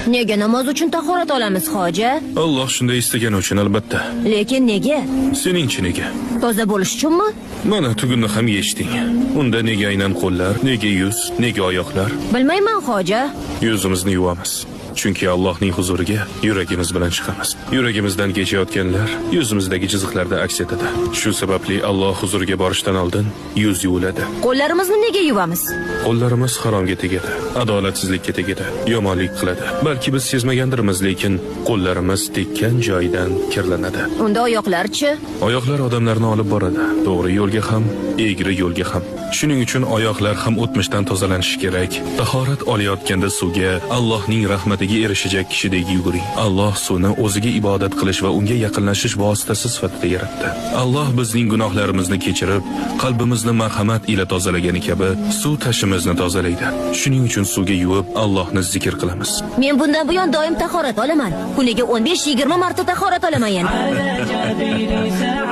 Nega namoz uchun tahorat olamiz, hoji? Alloh shunday istagani uchun albatta. Lekin nega? Seningchi nega? Toza bo'lish uchunmi? Mana tugunni ham yechding. Unda nega aynan qo'llar, nega yuz, nega oyoqlar? Bilmayman, hoji. Yuzimizni yuvamiz. Chunki Allohning huzuriga yuragimiz bilan chiqamiz. Yuragimizdan kechayotganlar yuzimizdagi chiziqlarda aks etadi. Shu sababli Alloh huzuriga borishdan oldin yuz yuviladi. Qo'llarimizni nega yuvamiz? Qo'llarimiz haromga tegadi, adolatsizlikka tegadi, yomonlik qiladi. Balki biz sezmagandirmiz, lekin qo'llarimiz tekkan joyidan kirlanadi. Unda oyoqlar-chi? Oyoqlar odamlarni olib boradi. To'g'ri yo'lga ham, egri yo'lga ham. Shuning uchun oyoqlar ham o'tmishdan tozalanishi kerak. Tahorat olayotganda suvga Allohning rahmatiga erishajak kishidek yuguring. Alloh suvni o'ziga ibodat qilish va unga yaqinlashish vositasi sifatida yaratdi. Alloh bizning gunohlarimizni kechirib, qalbimizni marhamat ila tozalagani kabi suv tashimizni tozalaydi. Shuning uchun suvga yuvib Allohni zikr qilamiz. Men bundan buyon doim tahorat olaman. Kuniga 15-20 marta tahorat olaman yana. على جبين سعد.